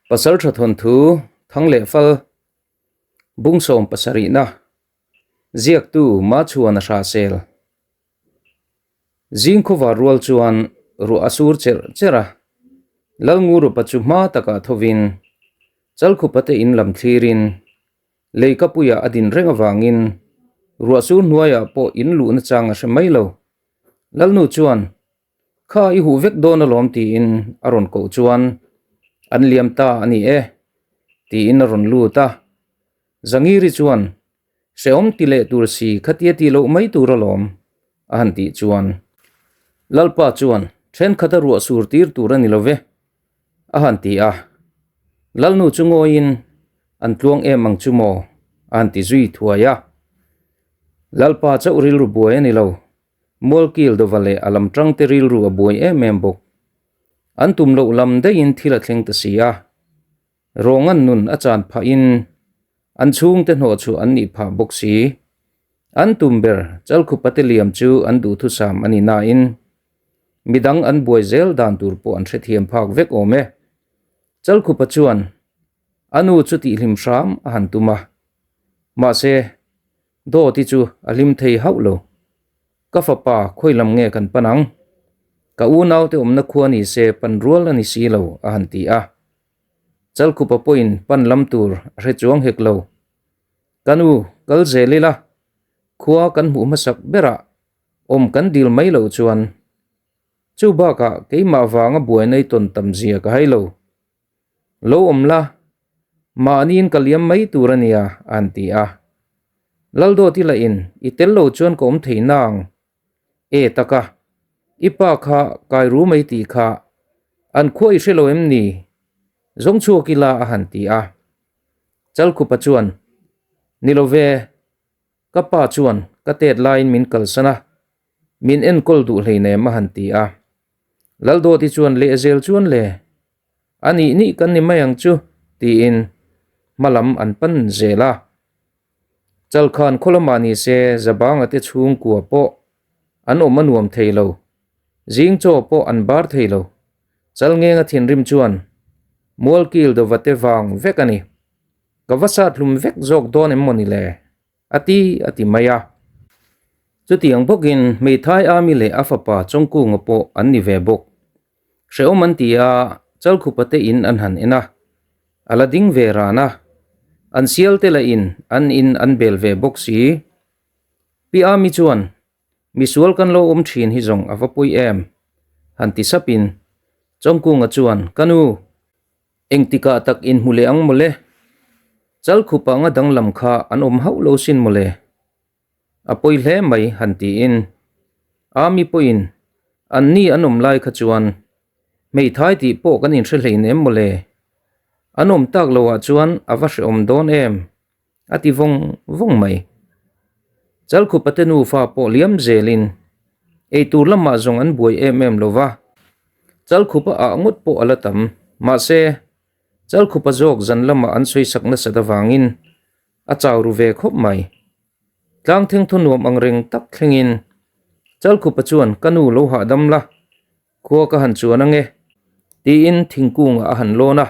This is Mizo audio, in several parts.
Pasalṭha thawnthu thang leh fal bungsawm pasarihna ziaktu Machuan a hrahsel. Zing khawvar rual chuan ruah a sur cherh cherh a, Lalngurupa chu hma takah thovin Chalkhupate in lam thlirin Leikapuiah a din reng avangin ruah sur hnuaiah pawh in luhna chang a hre mai lo. Lalnu chuan Kha i huh vek dawn alawm tiin a rawn koh chuan an liam ta a ni e tiin a rawn lut a. Zangiri chuan hrehawm ti leh tur si khatia ti loh mai tur alawm a han tih chuan Lalpa chuan thenkhat a ruah sur tir tur a ni lo ve a han ti a. Lalnu chu ngawiin an tluang em ang chu maw a han ti zui thuai a. Lalpa chauh rilru buai a ni lo. Mualkil dawva leh a lam tangte rilru a buai em em bawk. An tum loh lam daihin thil a thleng ta si a. Rawngan nun a chan phahin an chhungte hnawh chhuah an nih phah bawk si. An tum ber Chalkhupate liam chu an duhthusam a ni nain midang an buai zel dan tur pawh an hrethiam phak vek awm e. Chalkhupa chuan a nu chu tihhlim hram a han tum a. Mahse, Dawt i chu a hlim thei hauh lo. Ka fapa khawi lam nge kan pan ang? Ka unaute awmna khua ni se pan rual a ni si lo, a han ti a. Chalkhupa pawhin pan lam tur a hre chuang hek lo. Ka nu, kal zel ila, khua kan hmuh hmasak berah awm kan dil mai loh chuan chu bakah keimah vanga buaina i tawn tam zia ka hai lo. Lo awm la, mahniin ka liam mai tur a nia, a han ti a. Laldawt i la in, i tel lo chuan ka awm thei nang. E taka, i pa kha kai ru mai tih kha an khua i hre lo em ni? Zawng chhuak ila, a han ti a. Chalkhupa chuan, Ni lo ve, ka pa chuan ka tet laiin min kalsan a, min enkawl duh hleinem, a han ti a. Laldawti chuan lehzel chuan le, A nih nih kan ni mai ang chu, tiin hma lam an pan zel a. Chalkhan khaw lamah ni se Zabanga te chhungkua pawh an awm a nuam thei lo, zing chaw pawh an bar thei lo. Chalngenga thinrim chuan Mualkil dawva te vang vek a ni. Ka va sat hlum vek zawk dawn em maw ni le? A ti a ti mai a. Chutiang bawkin hmeithai Ami leh a fapa Chawngkunga pawh an ni ve bawk. Hrehawm an ti a, Chalkhupa te in an han en a, a la ding ve ran a. An sial te lah in an in an bel ve bawk si. Pi Ami chuan, Misual kan lo awm thin hi zawng a va pawi em? han ti sapin Chawngkunga chuan, Ka nu, Engtikah tak in hmu leh ang mawle? Chalkhup anga danglam kha an awm hauh lo sin mawle. A pawi hle mai han tiin Ami pawhin an ni an awm lai kha chuan hmeithai tih pawh kan inhre hleinem mawle. An awm tak loah chuan a va hrehawm dawn em? A ti vawng vawng mai. Chalkhupa te nufa pawh liam zelin eitur lamah zawng an buai em em lo va, Chalkhupa ah ngawt pawh a la tam. Mahse, Chalkhupa zawk zan lamah an sawi sak nasat avangin a chau ru ve khawp mai. Tlang thengthaw nuam ang reng tak thlengin Chalkhupa chuan ka nu lo hahdam la, khua ka han chuan ange tiin thingkungah a han lawn a.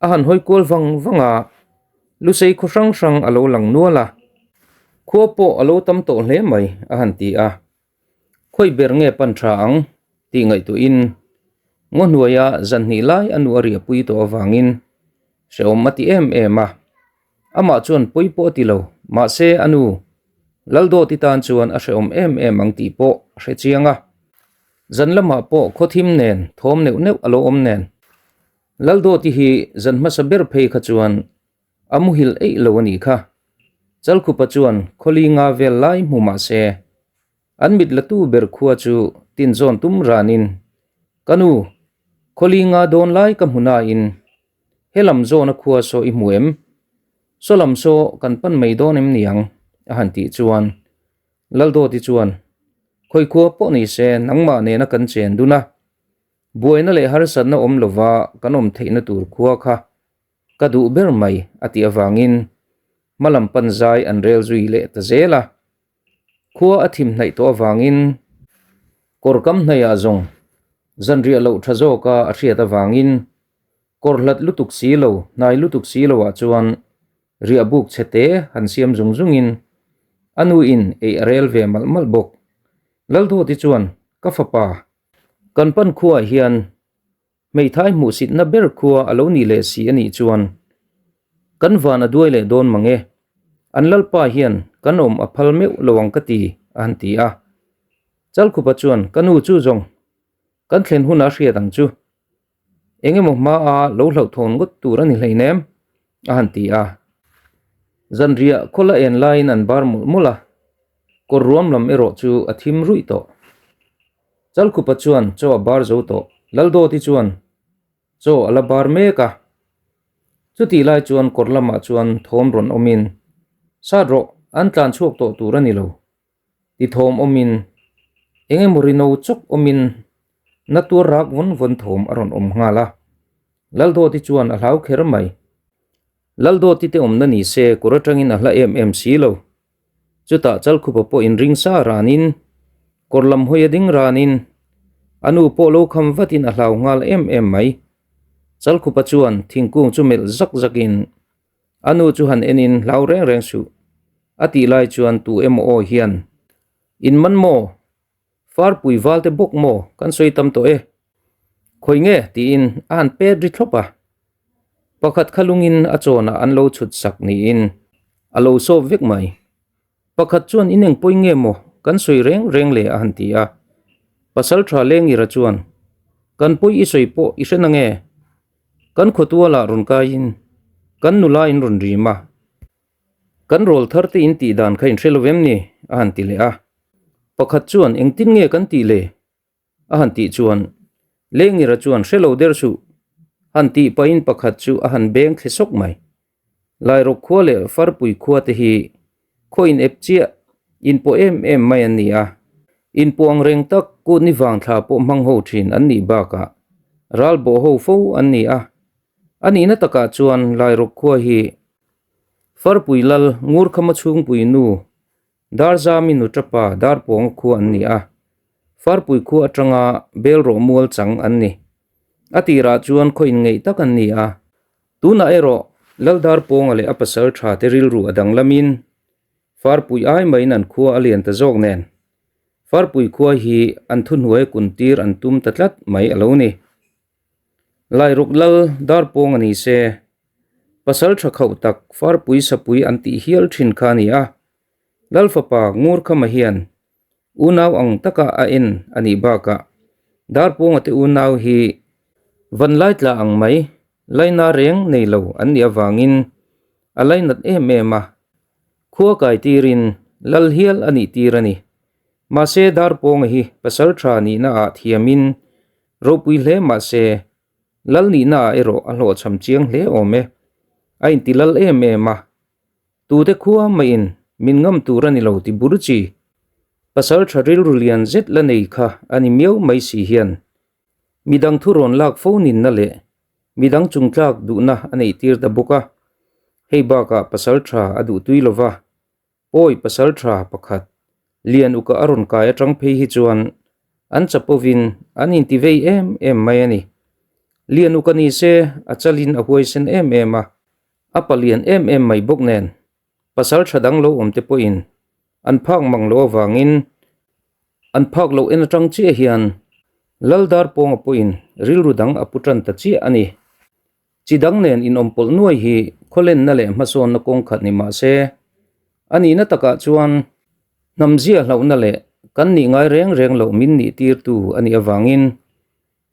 A han hawi kual vang vang a, Lusei khaw hrang hrang a lo lang nual a, khua pawh a lo tam tawh hle mai a han ti a, khawi ber nge pan tha ang tih ngaihtuahin ngaw hnuaia zan hnih lai a nu a riahpui tawh avangin hrehawm a ti em em a, amah chuan pawi pawh a ti lo, mahse a nu Laldawti tan chuan a hrehawm em em ang tih pawh a hre chiang a, zan lamah pawh khaw thim nen thawm neuh neuh a lo awm nen. Laldawti hi zan hmasa ber phei kha chuan a muhil eih lo a nih kha. Chalkhupa chuan khawli nga vel lai hmu mah se, an mit latu ber khua chu tinzawn tum ranin, Ka nu, khawli nga dawn lai ka hmu nain he lam zawna khua saw i hmu em? Saw lam saw kan pan mai dawn em niang? a han tih chuan Laldawti chuan, Khawi khua pawh ni se nangmah nena kan chen dun a, Buaina leh harsatna awm lova kan awm theihna tur khua kha ka duh ber mai a tih avangin hmalam pan zai an rel zui leh ta zel a. Khua a thim hnaih tawh avangin kawr kam hnaihah zawng zanriah loh tha zawka a hriat avangin. Kawr hlat lutuk si lo, hnai lutuk si lo ah chuan riah buk chhe te han siam zung zung in a nu in ei a rel ve malh malh bawk. Laldawti chuan, Ka fapa, kan pan khuaah hian Hmeithai hmuhsitna ber khua a lo nih leh si a nih chuan kan van a duai leh dawn mang e, an lalpa hian kan awm a phal meuh lo ang ka ti a han ti a. Chalkhupa chuan ka nu chu zawng kan thlen hunah a hriat ang chu, eng emaw hmaa lo hlauhthawn ngawt tur a ni hleinem a han ti a. Zanriah khawla en laiin an bar mawlh mawlh a, kawr ruam lam erawh chu a thim ruih tawh. Chalkhupa chuan chaw a bar zo tawh. Laldawti chuan chaw a la bar mek a. Chutih lai chuan kawr lamah chuan thawm rawn awmin, Sat rawh, an tlan chhuak tawh tur a ni lo, ti thawm awmin, eng emaw ri no chawk awmin na tuar rak vawn vawn thawm a rawn awm nghal a. Laldawti chuan a hlau kher mai. Laldawti te awmna ni se kawr atangin a hla em em si lo. Chutah Chalkhupa pawh inring sa ranin, kawr lam hawi a ding ranin, a nu pawh lo kham vatin a hlau nghal em em mai. Chalkhupa chuan thingkung chu melh zak zakin a nu chu han enin hlau reng reng suh a tih lai chuan tu emaw aw hian, In man maw? Farpui valte bawk maw kan sawi tam tawh e? Khawi nge? tiin a han pet ri thlawp a. Pakhat kha lungin a chawnah an lo chhut sak niin a lo sawp vek mai. Pakhat chuan in engpawi nge maw kan sawi reng reng le a han ti a. Pasal tha Lengira chuan, Kan pawi i sawi pawh i hre na nge? Kan khawtualah rawn kaiin kan nula in rawn rim a. Kan rawl thar te in tih dan kha in hre lo em ni? a han ti leh a. Pakhat chuan engtin nge kan tih le? A han tih chuan Lengira chuan hre lo der suh han tih pahin pakhat chu a han beng thle sawk mai. Lairawk khua leh Farpui khua te hi khaw in ep chiah inpawh em em mai an ni a. Inpawh ang reng tak kut ni vang thla pawh hmang ho thin an nih bakah ral bawh ho fo an ni a. A nihna takah chuan Lairawk khua hi Farpui lal Ngurkhama chhungpui nu Darzami nu tapa Darpawnga khua an ni a, Farpui khua atanga Belrawh mual chang an ni. A tirah chuan khaw inngeih tak an ni a, tunah erawh Lal Darpawnga leh a pasal tha te rilru a danglamin Farpui ai maiin an khua a lian ta zawk nen Farpui khua hi an thuhnuai kun tir an tum ta tlat mai a lo ni. Lairuk lal Darpawnga ni se, pasal tha khauh tak Farpui Sapui an tih hial thin kha a ni a. Lal fapa Ngurkhama hian unau ang taka a en a nih bakah Darpawnga te unau hi vanlai tla ang mai laina reng nei lo an nih avangin a lainat em em a, khua kai tirin lal hial a nih tir a ni. Mahse Darpawnga hi pasal tha nihna ah thiamin Ropui hle mah se, lal nihna ah erawh a hlawhchham chiang hle awm e. A inti lal em em a, tute khua maiin min ngam tur a ni lo ti bur chi. Pasal tha rilru lian zet la nei kha a ni miau mai si hian midang thu rawn lak fo ninna leh midang chungtlak duhna a neih tir ta bawk a. Hei bakah pasal tha a duhtui lova, Pawi pasal tha pakhat, Lian uka a rawn kai atang phei hi chuan an chapovin an inti vei em em mai a ni. Lian uka ni se a chalin a huaisen em em a, a palian em em mai bawk nen pasal tha dang lo awm te pawhin an phak mang loh avangin an phak loh en atang chiah hian Laldar Pawnga pawhin rilru dang a pu tan ta chiah a ni. Chi dang nen inawmpawlh nuai hi khawlenna leh hmasawnna kawng khat ni mah se, a nihna takah chuan hnam zia hlauhna leh kan nih ngai reng reng loh min nih tirtu a nih avangin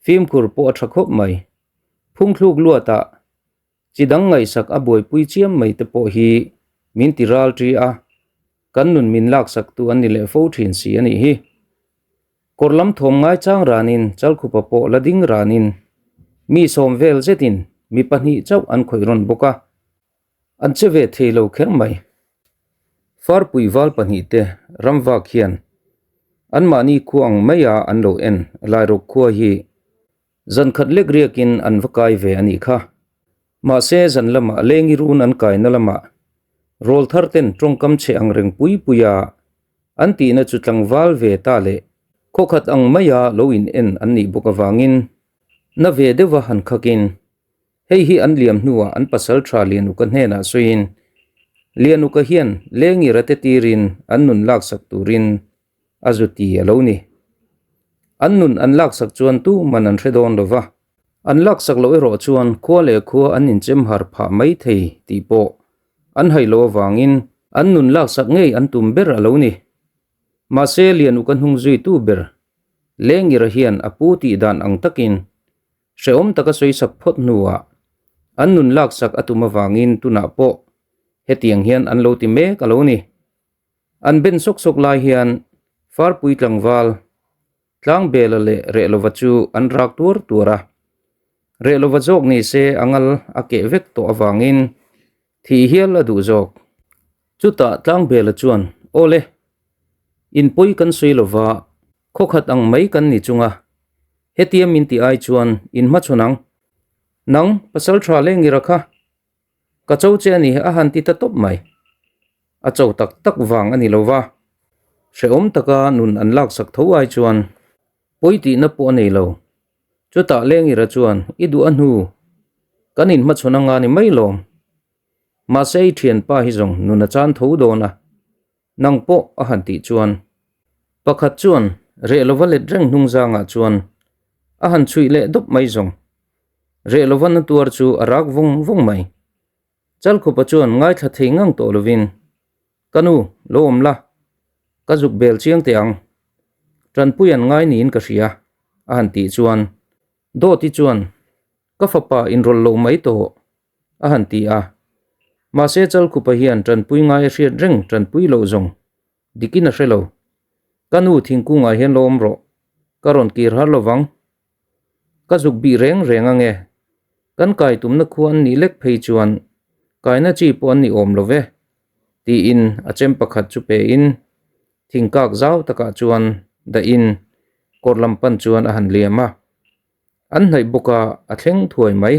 fimkhur pawh a tha khawp mai. Phungthluk luatah chi dang ngaihsak a buaipui chiam mai te pawh hi min ti ral ṭi a, kan nun min laksaktu an ni leh fo ṭhin si a nih hi. Kawr lam thawm ngaichang ranin Chalkhupa pawh la ding ranin mi sawm vel zetin mi pahnih chauh an khawih rawn bawk a, an che ve thei lo kher mai. Farpui val pahnih te ramvak hian anmahni khua ang maia an lo en Lairawk khua hi zan khat lek riakin an va kai ve a nih kha. Mahse zan lamah lengi run an kaina lamah rawl thar ten tawngkam chhe ang reng pui puia An tihna chu tlangval ve ta leh khawkhat ang maia lo in en an nih bawk avangin na ve deuha han khakin, Hei hi an liam hnuah an pasaltha Lianuka hnenah sawiin, Lianuka hian Lengira te tirin an nun laksak turin a zu ti a lo ni. An nun an laksak chuan tuman an hre dawn lo va, an laksak loh erawh chuan khua leh khua an inchem har phah mai thei tih pawh an hai loh avangin an nun laksak ngei an tum ber a lo ni. Mahse Lianuka hnung zuitu ber Lengira hian a pu tih dan ang takin Hrehawm taka sawisak phawt hnuah an nun laksak a tum avangin tunah pawh hetiang hian an lo ti mek a lo ni. An ben sawk sawk lai hian Farpui tlangval Tlangbela leh Rehlova chu an rak tuar tuar a. Rehlova zawk ni se a ngal a keh vek tawh avangin thih hial a duh zawk. Chutah Tlangbela chuan, Awle, in pawi kan sawi lova, khawkhat ang mai kan ni chunga, hetia min ti ai chuan in hmachhawn ang. Nang, pasal tha leh ngira kha, ka cho che a ni a han ti ta tawp mai. A cho tak tak vang a ni lova, hrehawm taka nun an laksak tho ai chuan pawi tihna pawh a nei lo. Chutah Lengira chuan, I duh a hnu, kan inhmachhawn anga ni mai lawm. Mahse i thianpa hi zawng nun a chan tho dawn a, nang pawh a han tih chuan. Pakhat chuan reh lova let reng hnung zangah chuan a han chhuih leh dawp mai zawng. Reh lova na tuar chu a rak vawng vawng mai. Chalkhupa chuan ngaithla thei ngang tawh lovin, Ka nu, lo awm la, ka zuk bel chiang teh ang. Tanpui an ngai niin ka hria, a han tih chuan Dawti chuan, Ka fapa inrawlh lo mai tawh, a han ti a. Mahse Chalkhupa hian tanpui ngai a hriat reng tanpui loh zawng dikin a hre lo. Ka nu thingkungah hian lo awm rawh, ka rawn kir har lovang. Ka zuk bih reng reng ange. Kan kai tumna khua an nih lek phei chuan kaina chi pawh an ni awm lo ve, tiin a chem pakhat chu pein thingkak zau takah chuan dahin kawr lam pan chuan a han liam a. An hnaih bawk a, a thleng thuai mai.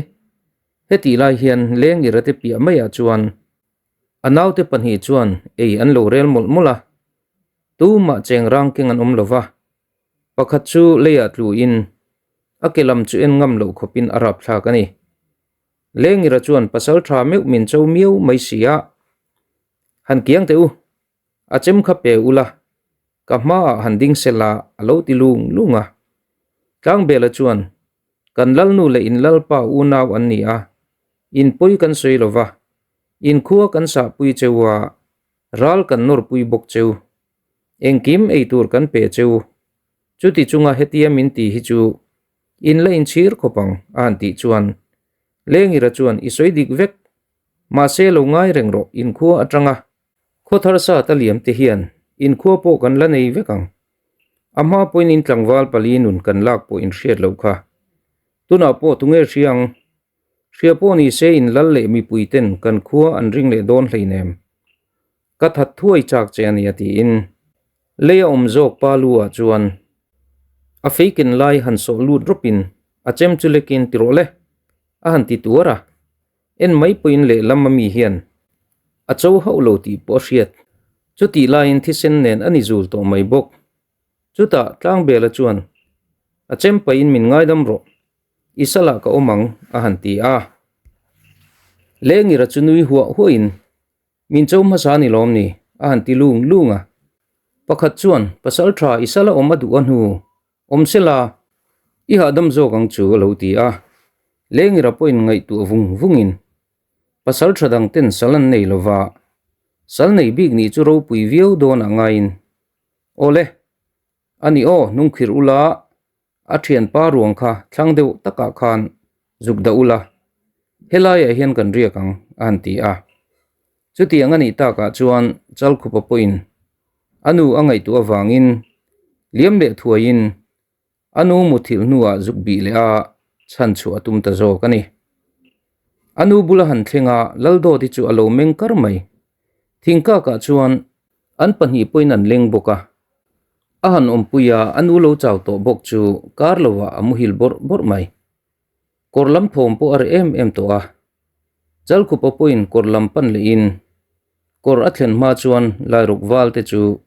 Hetih lai hian leng irate piah maiah chuan a naute pahnih chuan ei an lo rel mawlh mawlh a, tumah cheng rang keng an awm lo va, pakhat chu leiah tluin a ke lam chu en ngam loh khawpin a rapthlak a ni. Leng ira chuan pasal tha meuh min cho miau mai si a, Han kiang teh u, a chem kha pe ula, ka hmaah han ding sela a lo ti lung lung a. Tlangbela chuan Kan lalnu leh in lalpa unau an ni a, in pawi kan sawi lo va, in khua kan sahpui cheu a, ral kan nawrpui bawk cheu. Engkim ei tur kan pe cheu. Chuti chunga hetia min ti hi chu in la inchhir khawp ang, a han tih chuan Lengira chuan i sawi dik vek, mahse lo ngai reng rawh in khua atanga khaw thar sa ta liam te hian in khua pawh kan la nei vek ang. A hma pawhin in tlangval pali nun kan lak pawh in hriat loh kha. Tunah pawh tunge hria ang? Hria pawh ni se in lal leh mipui ten kan khua an ring leh dawn hleinem. Ka that thuai chak che a nia tiin lei a awm zawk pa lu ah chuan a fei ken lai han sawh lut rawpin a chem chu lekin ti rawh le a han ti tuar a. En mai pawhin lehlam a mi hian a cho hauh lo tih pawh a hriat. Chutih laiin thisen nen a ni zul tawh mai bawk. Chutah Tlangbela chuan, A chem pahin min ngaidam rawh, i salah ka awm ang, a han ti a. Lengira chu nui huah huahin, Min cho hmasa a ni lawm ni? a han ti lung lung a. Pakhat chuan, Pasal tha i sala awm a duh a hnu, Awm sela, i hahdam zawk ang chu a lo ti a. Lengira pawhin ngaihtuah vung vungin, Pasal tha dang ten sal an nei lova, sal nei bik nih chu ropui viau dawn a ngaiin. Awle, a ni aw, hnungkhirh ula, a thianpa ruang kha thlang deuh takah khan zuk dah ula, helaiah hian kan riak ang, a han ti a. Chutiang a nih takah chuan Chalkhupa pawhin a nu a ngaihtuah avangin liam leh thuaiin a nu muthilh hnuah zuk bih leh a chhan chhuah a tum ta zawk a ni. A nu bula han thleng a, Laldawti chu a lo meng kar mai. Thingkakah chuan an pahnih pawhin an leng bawk a. A han awmpui a, a nu lo chau tawh bawk chu kar lovah a muhil bawrh bawrh mai. Kawr lam thawm pawh a reh em em tawh a, Chalkhupa pawhin kawr lam pan lehin kawr a thlen hma chuan Lairuk val te chu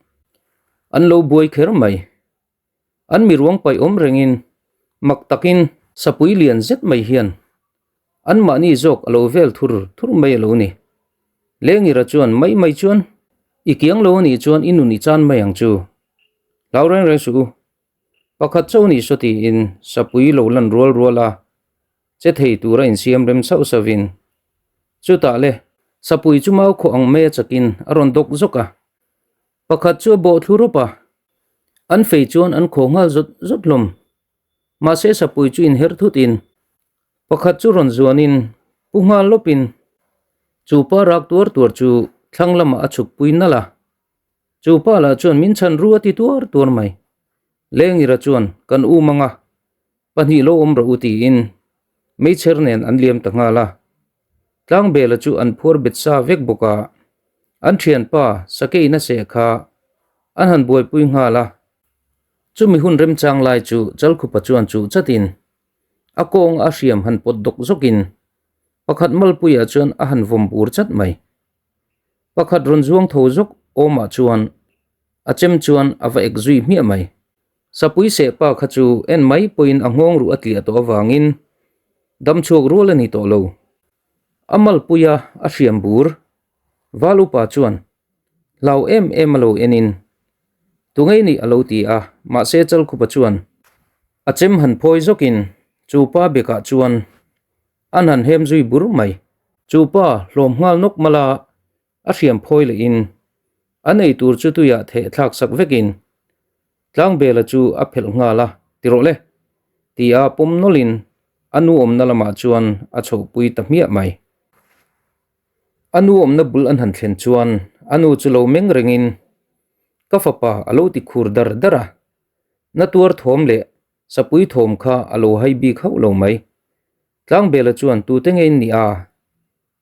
an lo buai kher mai. An mi ruang paih awm rengin mak takin sapui lian zet mai hian. Anmahni zawk a lo vel thur thur mai a lo ni. Lengira chuan mai mai chuan, I kiang lo a nih chuan i nun i chan mai ang chu. Hlau reng reng suh u. Pakhat chauh ni saw tiin sapui lo lan rual rual a, che thei tura insiam rem sauh sauhin. Chutah le, sapui chu mau khawh ang mai a chakin a rawn dawk zawk a. Pakhat chu a bawh thlu rawp a, an fei chuan an khaw nghal zawt zawt hlawm. Mahse sapui chu inher thutin pakhat chu rawn zuanin pu nghal lawpin chu pa rak tuar tuar chu thlang lamah a chhukpui nalh a. Chu pa lah chuan min chhan ru a ti tuar tuar mai. Lengira chuan kan um ang a, pahnih lo awm rawh u tiin meichher nen an liam ta nghal a. Tlangbela chu an phuar bet sa vek bawk a, an thianpa Sakeina seh kha an han buaipui nghal a. Chumi hun remchang lai chu Chalkhupa chuan chuh chatin a kawng a hriam han pawt dawk zawkin pakhat malpuiah chuan a han vawm bur chat mai. Pakhat rawn zuang tho zawk awmah chuan a chem chuan a va ek zui hmiah mai. Sapui sehpa kha chu en mai pawhin a nghawng ruh a tliah tawh avangin dam chhuak rual a ni tawh lo. A malpuia a hriam bur Val upa chuan hlau em em a lo enin tungei nih a lo ti a, mahse Chalkhupa chuan a chem han phawi zawkin chu pa bekah chuan An han hem zui bur mai. Chu pa hlawm nghal nawk mala a hriam phawi leh in an ei tur chu tuiah theh thlak sak vek in Tlangbela chu a phelh nghal a, ti rawh le, ti a pawm nawlh in a nu awmna lamah chuan a chhohpui ta hmiah mai. A nu awmna bul an han thlen chuan a nu chu lo meng reng in ka fapa a lo ti khur dar dar a, na tuar thawm leh Sapui thawm kha a lo hai bik hauh lo mai. Tlangbela chuan tute ngei ni a,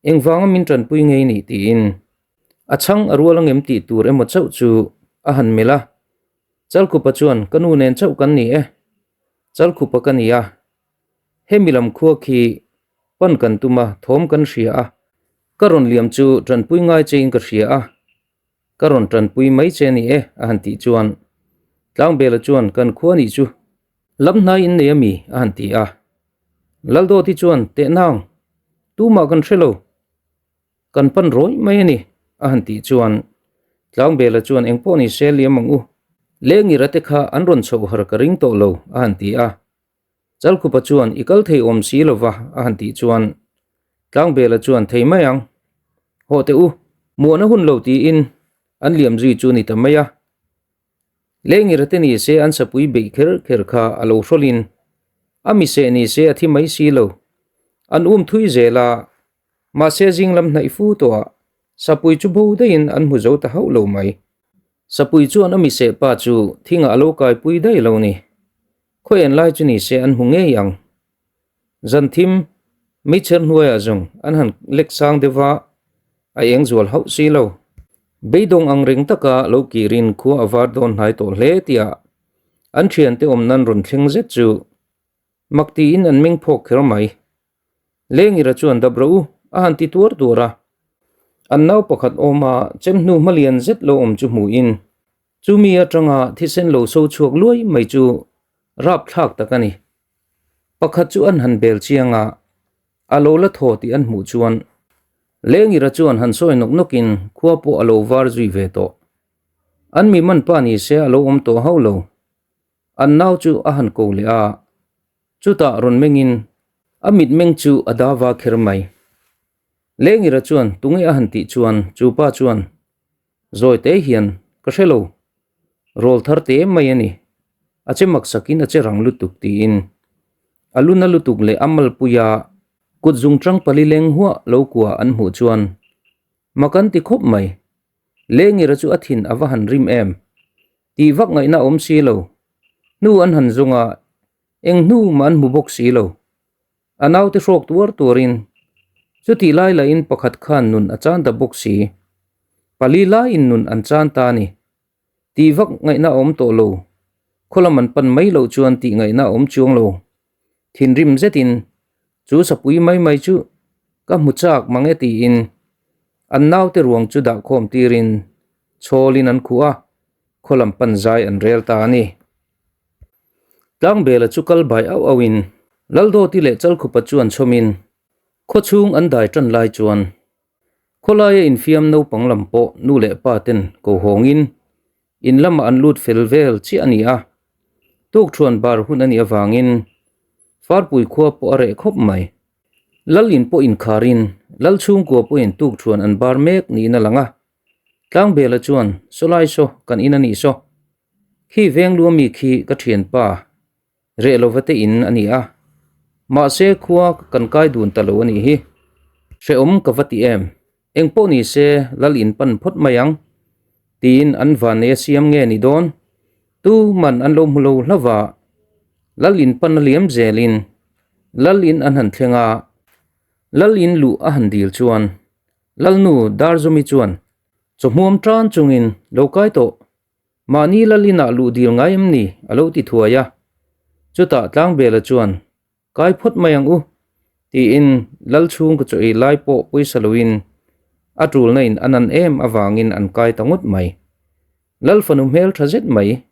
engvanga min tanpui ngei ni tiin a chhang a rual angem tih tur emaw chauh chu a han melh a. Chalkhupa chuan ka nu nen chauh kan ni e, Chalkhupa ka ni a, hemi lam khua khi pan kan tum a, thawm kan hria a, ka rawn liam chu tanpui ngai chein ka hria a, Ka rawn tanpui mai che ni e, a han tih chuan Tlangbela chuan kan khua nih chu lam hnai in nei a mi? a han ti a. Laldawti chuan Tehnang, tumah kan hre lo, kan pan rawih mai a ni, a han tih chuan Tlangbela chuan engpawh ni se liam ang u, Lengira te kha an rawn chhoh har ka ring tawh lo, a han ti a. Chalkhupa chuan i kal thei awm si lova a han tih chuan Tlangbela chuan thei mai ang. Hawh teh u, muahna hun lo tiin an liam zui chu ni ta mai a. Lengira te ni se an sapui beih kher kher kha a lo hrawlin a mi seh ni se a thi mai si lo. An um thui zel a, mahse zing lam hnaih fu tawhah sapui chu bo daihin an hmu zo ta hauh lo mai. Sapui chuan a mi seh pa chu thingah a lo kaipui daih lo ni. Khawi en lai chu ni se an hmu ngei ang. Zan thim, meichher hnuaiah zawng an han lek sang deuh va, a eng zual hauh si lo. Beidawng ang reng taka lo kirin khua a var dawn hnai tawh hle tihah an thiante awm nan rawn thleng zet chu mak tiin an meng phawk kher mai. Lengira chuan dap rawh u a han ti tuar tuar a. An nau pakhat awma chem hnu hmalian zet lo awm chu hmuhin Chumi atanga thisen lo so chhuak luai mai chu rapthlak tak a ni. Pakhat chu an han bel chiang a, a lo la thaw tih an hmuh chuan Lengira chuan han sawi nawk nawkin khua pawh a lo var zui ve tawh. An mi man pa ni se a lo awm tawh hauh lo. An nau chu a han ko leh a, chutah rawn mengin a mitmeng chu a dava kher mai. Lengira chuan tunge a han tih chuan chu pa chuan Zawi te hian ka hre lo, rawl thar te mai a ni, a che mak sakin a che rang lutuk tiin a luna lutuk leh a malpuia kut zungchang pali leng huah lo kua an hmuh chuan mak an ti khawp mai. Lengira chu a thin a va han rim em tih vak ngaihna a awm si lo, hnu an han zawng a, eng hnu mah an hmu bawk si lo. A naute hrawk tuar tuarin chutih lai lahin pakhat khan nun a chan ta bawk si. Pali laiin nun an chan ta a ni. Tih vak ngaihna a awm tawh lo. Khaw lam an pan mai loh chuan tih ngaihna a awm chuang lo. Thinrim zetin chu sapui mai mai chu ka hmu chak mang e tiin an naute ruang chu dahkhawm tirin chhawlin an khuh a, khaw lam pan zai an rel ta a ni. Tlangbela chu kal bai auh auhin Laldawti leh Chalkhupa chuan chhawmin Khawchhung an dai tan lai chuan khawlaia infiam naupang lam pawh nu leh pa ten ko hawngin in lamah an lut fel vel chiah a ni a. Tukthuan bar hun a nih avangin Farpui khua pawh a reh khawp mai. Lal in pawh inkharin Lal chhungkua pawhin tukthuan an bar mek niin a lang a. Tlangbela chuan Sawlai saw kan in a nih saw. Khi Venglua mi khi ka thianpa Reh lova te in a ni a, mahse khua kan kai dun ta lo a nih hi. Hrehawm ka va ti em, eng pawh ni se lal in pan phawt mai ang, tiin an vannei a siam nge ni dawn, tu man an lo hmu lo hlauh a, lal in pan a liam zelin lal in an han thleng a, lal in luh a han dil chuan lalnu Darzawmi chuan chawhmuam tan chungin lo kai tawh. Mahni Lalina luh dil ngai em ni? a lo ti thuai a. Chutah Tlangbela chuan, Kai phawt mai ang u, tiin Lal chhung ka chaw ei lai pawh pawisa loin a tulna in a nan em avangin an kai ta ngawt mai. Lal fanu hmel tha zet mai,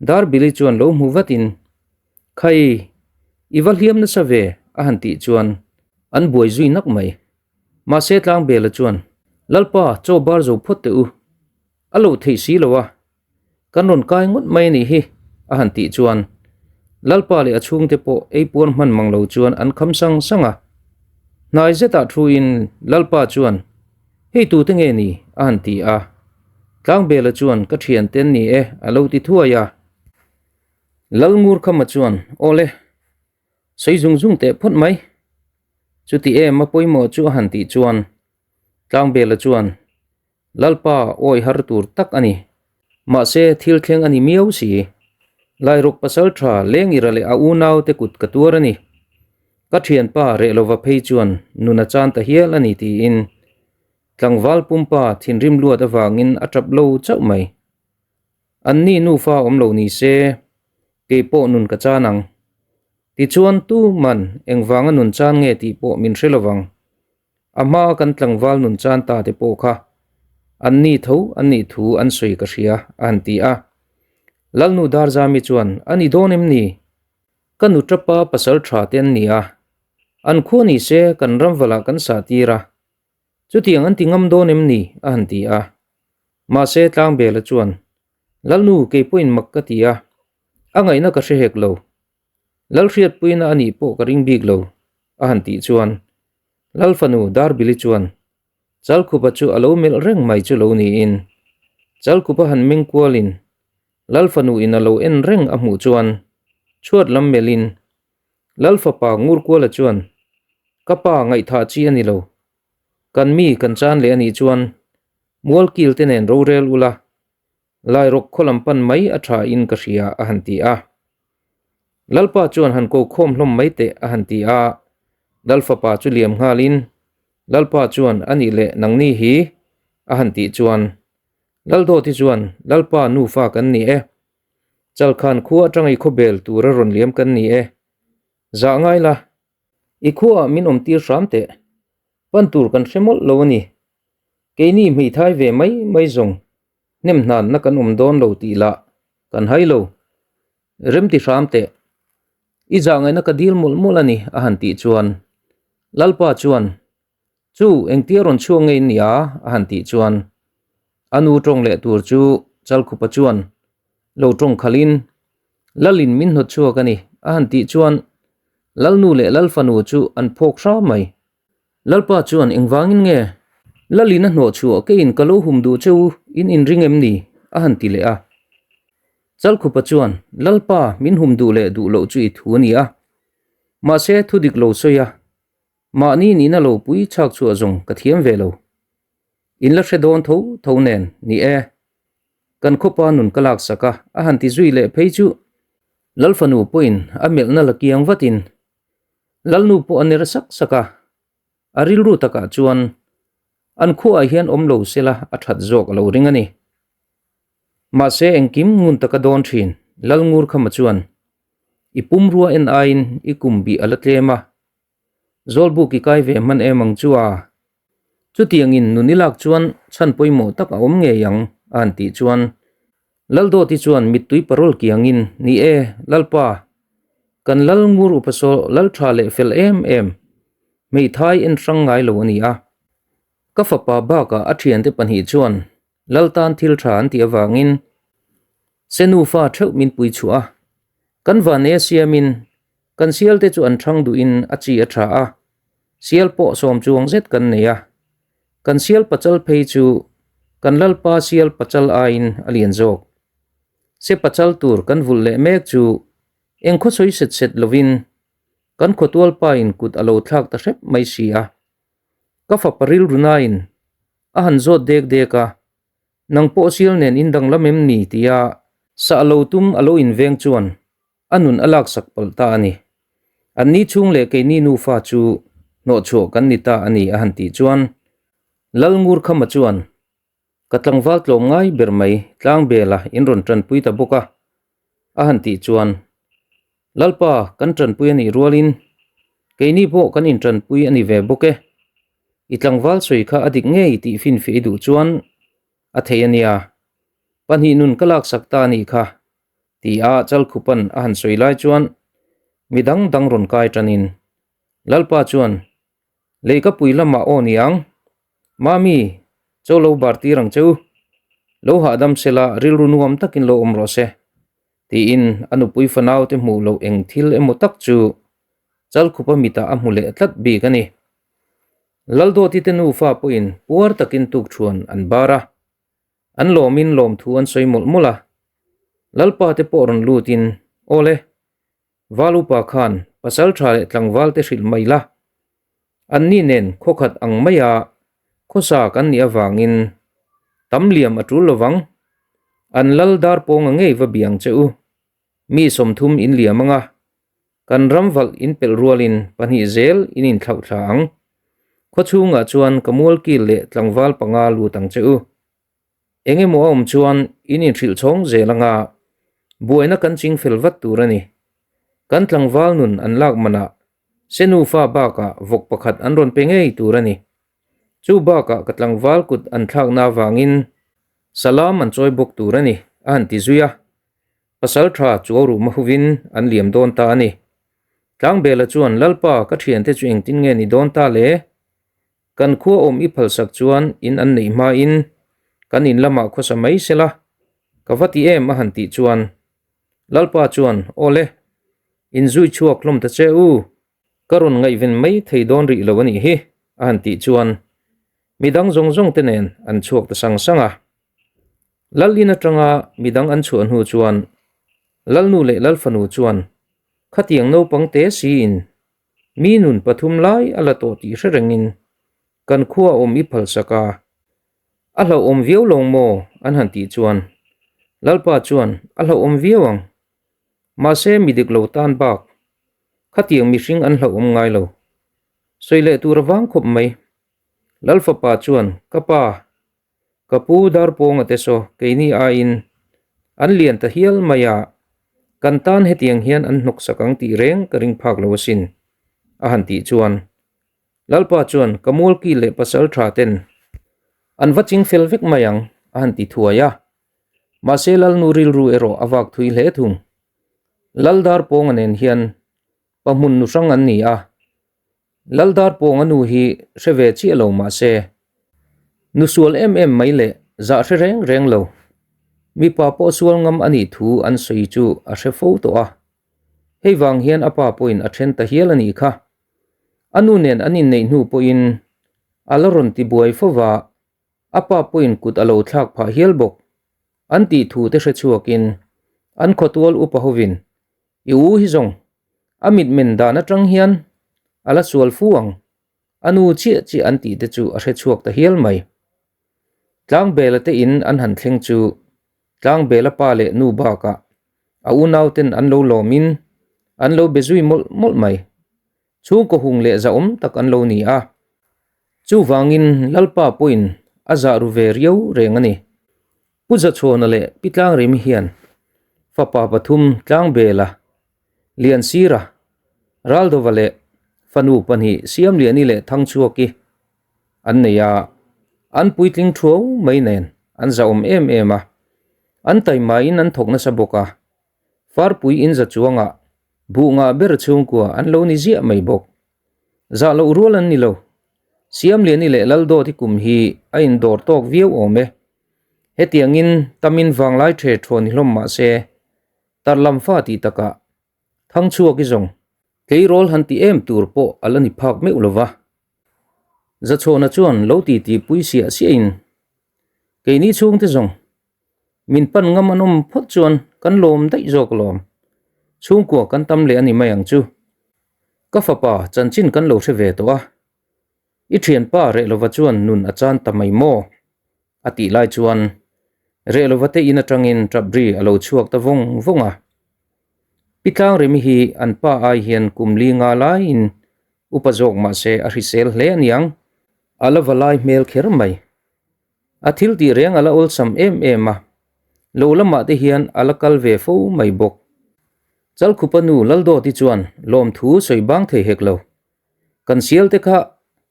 Darbili chuan lo hmu vatin, Khai, i va hliam nasa ve, a han tih chuan an buai zui nak mai. Mahse Tlangbela chuan, Lalpa, chaw bar zo phawt teh u, A lo theih si lo a, kan rawn kai ngawt mai a nih hi, a han tih chuan Lalpa leh a chhungte pawh ei puar hman mang lo chuan an kham sang sang a. Hnai zetah thuin Lalpa chuan, Hei tute nge ni? a han ti a. Tlangbela chuan, Ka thiante an ni e, a lo ti thuai a. Lalngurkhama chuan, Awle, sawi zung zung teh phawt mai. Chuti em a pawimawh chu a han tih chuan Tlangbela chuan, Lalpa awi har tur tak a ni. Mahse, thil thleng a ni miau si. Lairuk pasal tha Lengira leh a unau te kut ka tuar a ni. Ka thianpa reh lova phei chuan nun a chan ta hial a ni tiin tlangval pumpa thinrim luat avangin a tap lo chauh mai. An ni nufa awm lo ni se, kei pawh nun ka chan ang. Tichuan tuman engvanga nun chan nge tih pawh min hre lovang. A hmaa kan tlangval nun chan ta te pawh kha an ni tho an nih thu an sawi ka hria, a han ti a. Lalnu Darzami chuan, A ni dawn em ni? Ka nu tapa pasal tha te an ni a, an khua ni se kan ramvalah kan sah tir a, chutiang an ti ngam dawn em ni? a han ti a. Mahse Tlangbela chuan, Lalnu kei pawhin mak ka ti a, a ngaihna ka hre hek lo. Lalhriatpuina a nih pawh ka ring bik lo, a han tih chuan Lalfanu Darbili chuan Chalkhupa chu a lo melh reng mai chu lo niin Chalkhupa han meng kualin Lalfanu in a lo en reng a hmuh chuan chhuat lam melhin Lalfapa Ngurkuala chuan Ka pa ngaihthah chi a ni lo, kan mi kan chan leh a nih chuan Mualkil te nen rorel ula Lairawk khaw lam pan mai a tha in ka hria a han ti a. Lalpa chuan han ko khawm hlawm mai teh a han ti a. Lalfapa chu liam nghalin Lalpa chuan a nih leh nangni hi a han tih chuan Laldawti chuan Lalpa nufa kan ni e. Chalkhan khua atanga i khawbel tura rawn liam kan ni e. Zah ngai la. I khuaah min awm tir hram teh. Pan tur kan hre mawlh lo a ni. Keini hmeithai ve mai mai zawng hnem hnanna kan awm dawn lo tih lah kan hai lo. Rem ti hram teh. I zah ngaihna ka dil mawlh mawlh a ni a han tih chuan Lalpa chuan Chu engtia rawn chhuak ngei nia a han tih chuan a nu tawng leh tur chu Chalkhupa chuan lo tawng khalhin Lalin min hnawt chhuak a ni a han tih chuan Lalnu leh Lalfanu chu an phawk hram mai. Lalpa chuan engvangin nge Lalin a hnawh chhuah keiin ka lo hum duh che u in inring em ni? a han ti leh a. Chalkhupa chuan Lalpa min hum duh leh duh loh chu i thu a ni a. Mahse thu dik lo sawi a, mahni nihna lo pui chhak chhuah zawng ka thiam ve lo. In la hre dawn tho tho nen ni e. Kan khawpa nun ka laksak a, a han ti zui leh phei chu Lalfanu pawhin a melhna la kiang vatin Lalnu pawh a ner sak sak a, a rilru takah chuan an khuaah hian awm lo sela a that zawk a lo ring a ni. Mahse engkim ngun taka dawn thin Lalngurkhama chuan i pumrua en aiin i kum bih a la tlem a, Zawlbuk i kai ve hman em ang chu a? Chutiangin nun i lak chuan chhan pawimawh tak a awm ngei ang a han tih chuan Laldawti chuan mittui parawl kiangin Ni e, Lalpa, kan Lal ngur upa saw Lal tha leh fel em em. Hmeithai en hrang ngai lo a ni a. Ka fapa bakah a thiante pahnih chuan Lal tan thil tha an tih avangin se nufa theuh min pui chhuah a. Kan vane siamin kan sial te chu an thang duhin a chi a tha a, sial pawh sawm chuang zet kan nei a. Kan sial pachal phei chu kan Lalpa sial pachal aiin a lian zawk. Se pachal tur kan vulh leh mek chu eng khaw sawi set set lovin Kan khawtualpa in kut a lo thlak ta hrep mai si a. Ka fapa rilru nain a han zawt dek dek a, Nang pawh sial nen in danglam em ni? tia sah lo tum a lo inveng chuan a nun a laksak palh ta a ni. Anni chhung leh keini nufa chu hnawhchhuah kan ni ta a ni a han tih chuan Lalngurkhama chuan Ka tlangval tlawm ngai ber mai Tlangbela in rawn tanpui ta bawk a, a han tih chuan, Lalpa, kan tanpui a nih rualin keini pawh kan intanpui a ni ve bawk e. I tlangval sawi kha a dik ngei tih finfiah i duh chuan a thei a nia. Pahnih nun ka laksak ta a nih kha, ti a Chalkhupan a han sawi lai chuan midang dang rawn kai tanin Lalpa chuan, Leikapui lamah aw niang, Mami, chaw lo bar tir ang che u. Lo hahdam se la, rilru nuam takin lo awm rawh se, tiin a nupui fanaute hmuh loh eng thil emaw tak chu Chalkhupa mitah a hmu leh tlat bik a ni. Laldawti te nufa pawhin puar takin tukṭhuan an bar a, an lawmin lawmthu an sawi mawlh mawlh a. Lalpa te pawh rawn lutin, Aw le, Val upa khan pasal tha leh tlangval te hrilh mai la, anni nen khawkhat ang maia khawsa kan nih avangin tam liam a tul lovang, an lal dar pawnga ngei va biang che u, mi 30 in liam anga, kan ram valh in pelh rualin pahnih zel in inthlauh thla ang, khawchhungah chuan ka mualkil leh tlangval panga lut ang che u. Eng emaw a awm chuan in inhrilh chhawng zel anga buaina kan ching fel vat tur a ni. Kan tlangval nun an lak manah se nufa bakah vawk pakhat an rawn pe ngei tur a ni. Chu bakah ka tlangval kut an thlakna avangin salam an chawi bawk tur a ni, a han ti zui a. Pasal tha Chuauruma hovin an liam dawn ta a ni. Tlangbela chuan Lalpa ka thiante chu engtin nge ni dawn ta le? Kan khua awm i phalsak chuan in an neih hmain kan in lamah khawsa mai sela, ka va ti em a han tih chuan Lalpa chuan, Aw le, in zui chhuak hlawm ta che u, ka rawn ngaihven mai thei dawn rih lo a nih hi a han tih chuan midang zawng zawng te nen an chhuak ta sang sang a. Lal in atanga midang an chhuah hnu chuan Lalnu leh Lalfanu chuan khatiang naupang te siin Mi nun pathum lai a la tawh tih hre rengin kan khua awm i phalsak a, a hlauhawm viau lawng maw? an han tih chuan Lalpa chuan a hlauhawm viau ang. Mahse mi dik lo tan bak khatiang mihring an hlauhawm ngai lo. Sawi leh tur a vang khawp mai. Lalfapa chuan ka pa, Ka pu Darpawnga te saw keini aiin an lian ta hial mai a, kan tan hetiang hian an hnawksak ang tih reng ka ring phak lo asin, a han tih chuan Lalpa chuan ka mualki leh pasal tha ten an va ching fel vek mai ang, a han ti thuai a. Mahse Lalnu rilru erawh a vak thui hle thung. Lal Darpawnga nen hian pa hmun nu hrang an ni a, Laldarpawnga nu hi hre ve chiah lo mah se, nu sual em em mai leh zah hre reng reng lo, mipa pawh sual ngam a nih thu an sawi chu a hre fo tawh a. Hei vang hian a pa pawhin a then ta hial a nih kha. A nu nen an inneih hnu pawhin a la rawn ti buai fo va, a pa pawhin kut a lo thlak phah hial bawk. An tih thu te hre chhuakin an khawtual upa hovin I u hi zawng, a mitmen dan atang hian a la sual fu ang, a nu chiah chiah an tih te chu a hre chhuak ta hial mai. Tlangbela te in an han thleng chu Tlangbela pa leh nu bakah a unau ten an lo lawmin an lo be zui mawlh mawlh mai. Chhungkaw hung leh zahawm tak an lo ni a, chuvangin Lalpa pawhin a zah ru ve riau reng a ni. Pu Zachhawna leh Pi Tlangrimi hian fapa pathum Tlangbela, Liansira, Raldova leh fanu pahnih Siamliani leh Thangchhuaki an nei a, an puitling thuau mai nen an zahawm em em a, an taimain an thawk nasa bawk a, Farpui in za chuangah buh ngah ber chhungkua an lo ni ziah mai bawk. Zah loh rual an ni lo. Siamliani leh Laldawti kum hi a indawr tawk viau awm e. Hetiangin tamin vanglai ṭhe ṭhaw ni hlawm mah se, tarlam fa tih takah Thangchhuaki zawng tleirawl han ti em tur pawh a la ni phak meuh lo va. Zachhawna chuan lo ti ti pui siah siahin, Keini chhungte zawng min pan ngam an awm phawt chuan kan lawm daih zawk alawm. Chhungkua kan tam leh a ni mai ang chu. Ka fapa chanchin kan lo hre ve tawh a, i thianpa Rehlova chuan nun a chan ta mai maw? A tih lai chuan Rehlova te in atangin tap ri a lo chhuak ta vawng vawng a. Pi Tlangremi hi an pa ai hian kum li nga laiin upa zawk mah se a hrisel hle a niang, a la va lai hmel kher mai. A thil tih reng a la awlsam em em a, lo lamah te hian a la kal ve fo mai bawk. Chalkhupa nu Laldawti chuan lawmthu sawi bang thei hek lo. Kan sial te kha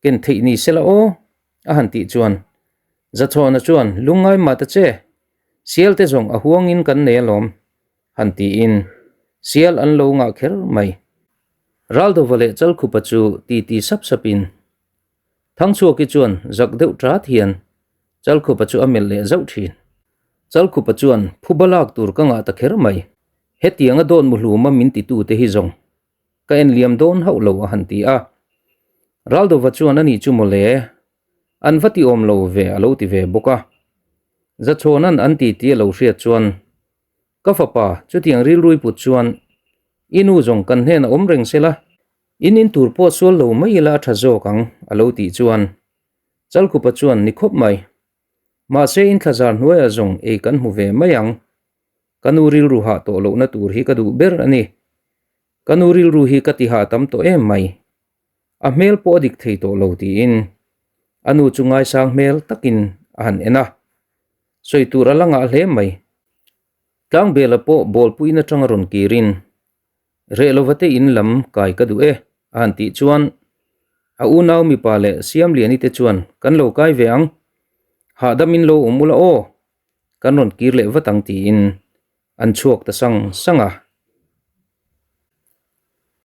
ken theih ni sela aw, a han tih chuan Zachhawna chuan lungngai mah ta che, sial te zawng a huangin kan nei alawm, han tiin sial an lo ngah kher mai. Raldova leh Chalkhupa chu titi sap sapin Thangchhuaki chuan zak deuh ṭat hian Chalkhupa chu a melh leh zauh ṭhin. Chalkhupa chuan phuba lak tur ka ngah ta kher mai, hetianga dawt muhluma min titute hi zawng ka en liam dawn hauh lo a han ti a. Raldova chuan ani chu mawle, an va ti awm lo ve a lo ti ve bawk a. Zachhawna'n an ti tih a lo hriat chuan, Ka fapa, chutiang rilrui put chuan i nu zawng kan hnenah awm reng se la, in in tur pawh sual lo mai ila a tha zawk ang a lo tih chuan Chalkhupa chuan ni khawp mai. Mahse in thlazar hnuaiah zawng ei kan hmu ve mai ang. Ka nu rilru hah tawh lohna tur hi ka duh ber a ni. Ka nu rilru hi ka ti hah tam tawh em mai. A hmel pawh a dik thei tawh lo tiin a nu chu ngaisang hmel takin a han en a. Sawi tur a la ngah hle mai. Tlangbela pawh bawlpuiin atanga rawn kirin Reh lova te in lam kai ka duh e a han tih chuan a unau mipa leh Siamliani te chuan kan lo kai ve ang. Hahdam in lo awm ula aw. Kan rawn kir leh vat ang tiin an chhuak ta sang sang a.